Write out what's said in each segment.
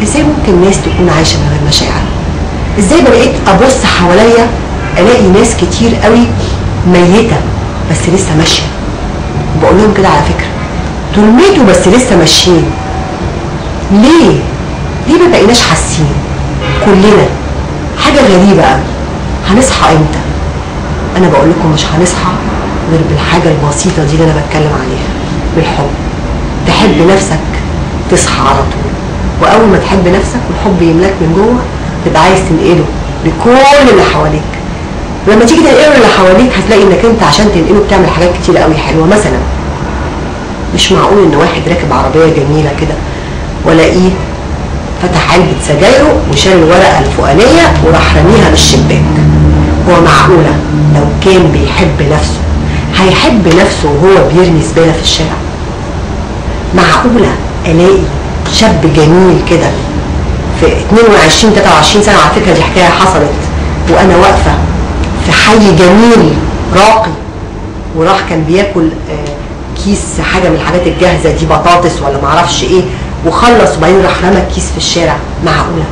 ازاي ممكن ناس تكون عايشه من غير مشاعر؟ ازاي بقيت ابص حواليا الاقي ناس كتير قوي ميته بس لسه ماشية؟ بقول لهم كده على فكرة، دول ماتوا بس لسه ماشيين. ليه؟ ليه ما بقيناش حاسين؟ كلنا حاجة غريبة قوي. هنصحى امتى؟ انا بقول لكم مش هنصحى غير بالحاجة البسيطة دي اللي انا بتكلم عليها، بالحب. تحب نفسك تصحى على طول، واول ما تحب نفسك والحب يملاك من جوه تبقى عايز تنقله لكل اللي حواليك. ولما تيجي تنقله اللي حواليك هتلاقي انك انت عشان تنقله بتعمل حاجات كتير قوي حلوة. مثلا مش معقول ان واحد راكب عربية جميلة كده والاقيه فتح علبة سجايره وشال الورقة الفوقانيه وراح رميها من الشباك. هو معقولة لو كان بيحب نفسه هيحب نفسه وهو بيرمي زبالة في الشارع؟ معقولة الاقي شاب جميل كده في 22 23 سنة، على فكرة دي حكاية حصلت وانا واقفة في حي جميل راقي، وراح كان بياكل كيس حاجة من الحاجات الجاهزة دي، بطاطس ولا معرفش ايه، وخلص وبعدين راح رمى الكيس في الشارع. معقولة؟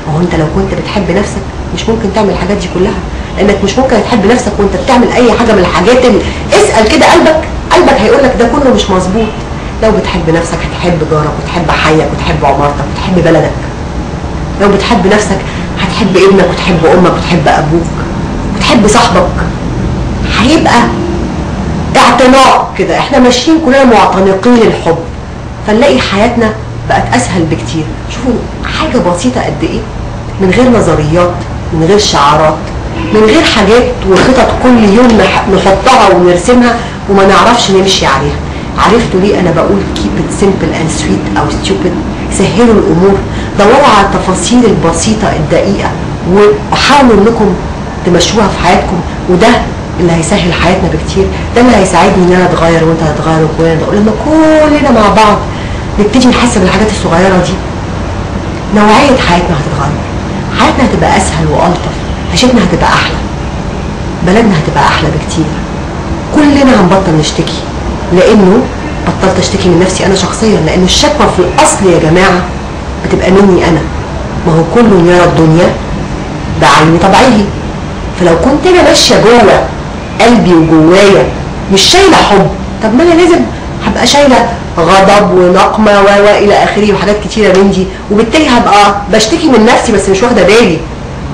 ما هو انت لو كنت بتحب نفسك مش ممكن تعمل الحاجات دي كلها، لانك مش ممكن تحب نفسك وانت بتعمل اي حاجة من الحاجات اللي اسال كده قلبك، قلبك هيقول لك ده كله مش مظبوط. لو بتحب نفسك هتحب جارك وتحب حيك وتحب عمارتك وتحب بلدك. لو بتحب نفسك هتحب ابنك وتحب امك وتحب ابوك وتحب صاحبك. هيبقى اعتناق كده، احنا ماشيين كلنا معتنقين الحب، فنلاقي حياتنا بقت اسهل بكتير. شوفوا حاجة بسيطة قد ايه، من غير نظريات، من غير شعارات، من غير حاجات وخطط كل يوم نحطها ونرسمها وما نعرفش نمشي عليها. عرفتوا ليه انا بقول keep it simple and sweet او stupid؟ سهلوا الامور، دوروا على التفاصيل البسيطة الدقيقة وحاولوا انكم تمشوها في حياتكم، وده اللي هيسهل حياتنا بكتير. ده اللي هيساعدني ان انا اتغير وانت هتتغير وكلنا نتغير. لما كلنا مع بعض نبتدي نحس بالحاجات الصغيرة دي، نوعية حياتنا هتتغير، حياتنا هتبقى اسهل والطف، عيشتنا هتبقى احلى، بلدنا هتبقى احلى بكتير. كلنا هنبطل نشتكي، لانه بطلت اشتكي من نفسي انا شخصيا، لان الشكوى في الاصل يا جماعة بتبقى مني انا. ما هو كل يرى الدنيا بعين طبعه، فلو كنت انا ماشية جوه قلبي وجوايا مش شايله حب، طب ما انا لازم هبقى شايله غضب ونقمه و الى اخره وحاجات كتيرة من دي، وبالتالي هبقى بشتكي من نفسي بس مش واخده بالي.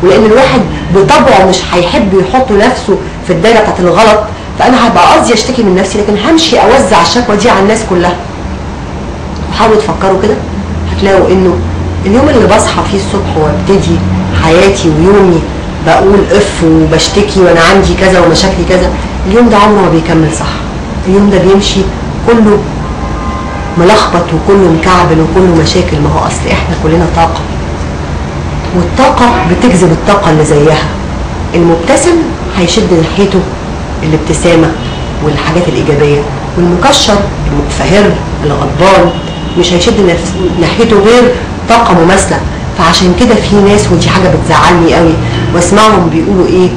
ولان الواحد بطبعه مش هيحب يحط نفسه في الدايرة بتاعت الغلط، فانا هبقى قصدي اشتكي من نفسي، لكن همشي اوزع الشكوى دي على الناس كلها. وحاولوا تفكروا كده، هتلاقوا انه اليوم اللي بصحى فيه الصبح وابتدي حياتي ويومي بقول اف وبشتكي وانا عندي كذا ومشاكلي كذا، اليوم ده عمره ما بيكمل صح. اليوم ده بيمشي كله ملخبط وكله مكعبل وكله مشاكل. ما هو اصل احنا كلنا طاقة، والطاقة بتجذب الطاقة اللي زيها. المبتسم هيشد ناحيته الابتسامة والحاجات الايجابية، والمكشر المتفهر الغضبان مش هيشد ناحيته غير طاقة مماثلة. فعشان كده في ناس، ودي حاجة بتزعلني قوي، واسمعهم بيقولوا ايه،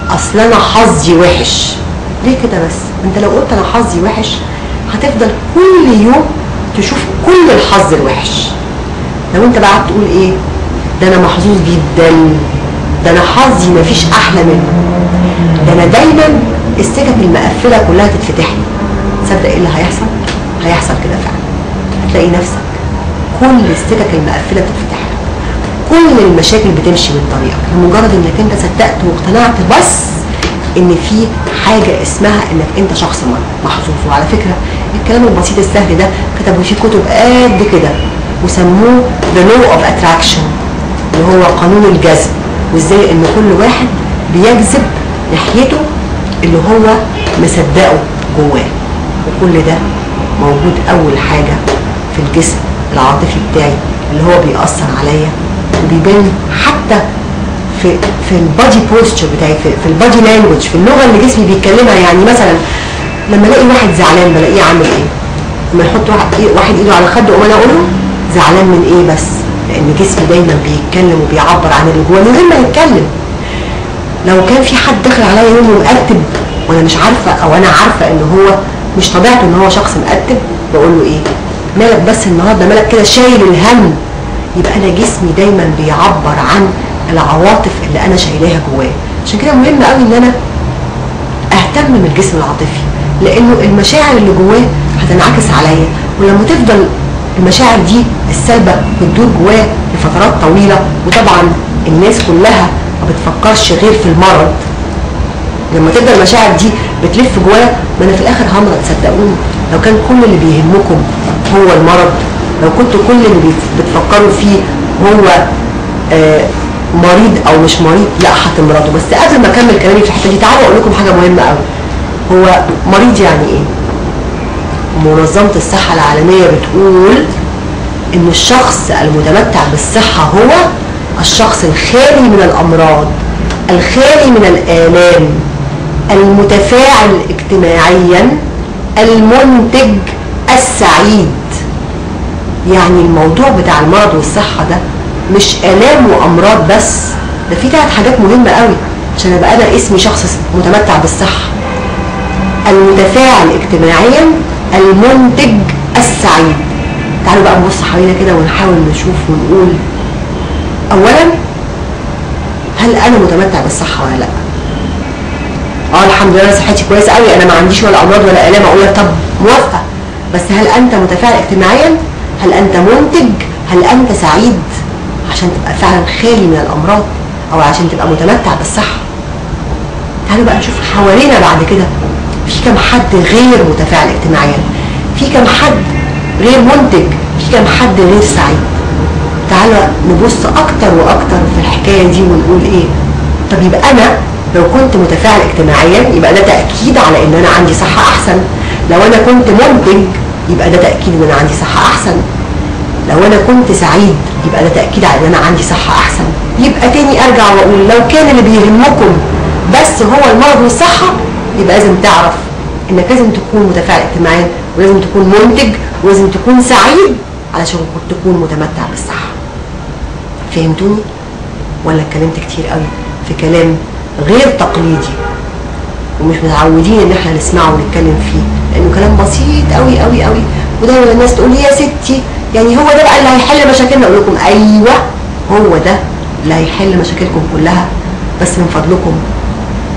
اصل انا حظي وحش. ليه كده بس؟ انت لو قلت انا حظي وحش هتفضل كل يوم تشوف كل الحظ الوحش. لو انت بقى قعدت تقول ايه، ده انا محظوظ جدا، ده انا حظي مفيش احلى منه، ده انا دايما السكك المقفله كلها تتفتح لي، تصدق ايه اللي هيحصل؟ هيحصل كده فعلا. هتلاقي نفسك كل السكك المقفله بتتفتح لك، كل المشاكل بتمشي من طريقك، لمجرد انك انت صدقت واقتنعت بس ان في حاجة اسمها انك انت شخص محظوظ. وعلى فكرة الكلام البسيط السهل ده كتبوا فيه كتب قد كده وسموه The Law of Attraction، اللي هو قانون الجذب، وازاي ان كل واحد بيجذب ناحيته اللي هو مصدقه جواه. وكل ده موجود اول حاجة في الجسم العاطفي بتاعي اللي هو بيأثر عليا وبيبان حتى في ال body posture بتاعي، في ال body language، في اللغة اللي جسمي بيتكلمها. يعني مثلا لما الاقي واحد زعلان بلاقيه عامل ايه؟ لما يحط واحد ايده على خده وانا اقول له زعلان من ايه بس، لان جسمي دايما بيتكلم وبيعبر عن اللي جواه من غير ما يتكلم. لو كان في حد دخل عليا يوم ومقتب وانا مش عارفه، او انا عارفه ان هو مش طبيعته ان هو شخص مقتب، بقول له ايه؟ مالك بس النهارده؟ مالك كده شايل الهم؟ يبقى انا جسمي دايما بيعبر عن العواطف اللي انا شايلاها جوايا. عشان كده مهم قوي ان انا اهتم بالجسم العاطفي، لانه المشاعر اللي جواه هتنعكس عليا، ولما تفضل المشاعر دي السلبة بتدور جواه لفترات طويلة، وطبعا الناس كلها ما بتفكرش غير في المرض، لما تفضل المشاعر دي بتلف جواه ما انا في الاخر همرض. صدقوني لو كان كل اللي بيهمكم هو المرض، لو كنتوا كل اللي بتفكروا فيه هو مريض او مش مريض، لا هتمرضوا. بس قبل ما اكمل كلامي في الحتة دي تعالوا اقول لكم حاجة مهمة قوي. هو مريض يعني ايه؟ منظمة الصحة العالمية بتقول ان الشخص المتمتع بالصحة هو الشخص الخالي من الامراض، الخالي من الالام، المتفاعل اجتماعيا، المنتج السعيد. يعني الموضوع بتاع المرض والصحة ده مش آلام وأمراض بس، ده في 3 حاجات مهمة قوي عشان أبقى أنا اسمي شخص متمتع بالصحة: المتفاعل اجتماعيا، المنتج السعيد. تعالوا بقى نبص حوالينا كده ونحاول نشوف ونقول أولا، هل أنا متمتع بالصحة ولا لأ؟ الحمد لله أنا صحتي كويسة قوي، أنا ما عنديش ولا أمراض ولا آلام. أقول طب موافقة، بس هل أنت متفاعل اجتماعيا؟ هل أنت منتج؟ هل أنت سعيد؟ عشان تبقى فعلا خالي من الأمراض أو عشان تبقى متمتع بالصحة. تعالوا بقى نشوف حوالينا بعد كده في كم حد غير متفاعل اجتماعيا، في كم حد غير منتج، في كم حد غير سعيد. تعالوا نبص أكتر وأكتر في الحكاية دي ونقول إيه؟ طب يبقى أنا لو كنت متفاعل اجتماعيا يبقى ده تأكيد على إن أنا عندي صحة أحسن. لو أنا كنت منتج يبقى ده تأكيد إن أنا عندي صحة أحسن. لو أنا كنت سعيد يبقى ده تأكيد على إن أنا عندي صحة أحسن. يبقى تاني أرجع وأقول لو كان اللي بيهمكم بس هو المرض والصحة، يبقى لازم تعرف إنك لازم تكون متفاعل اجتماعيا، ولازم تكون منتج، ولازم تكون سعيد علشان تكون متمتع بالصحة. فهمتوني؟ ولا اتكلمت كتير قوي في كلام غير تقليدي ومش متعودين ان احنا نسمعه ونتكلم فيه، لانه كلام بسيط قوي قوي قوي، ودايما الناس تقول لي يا ستي يعني هو ده بقى اللي هيحل مشاكلنا؟ اقول لكم ايوه هو ده اللي هيحل مشاكلكم كلها، بس من فضلكم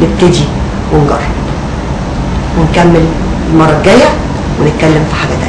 نبتدي ونجرب ونكمل المرة الجاية ونتكلم في حاجة تانية.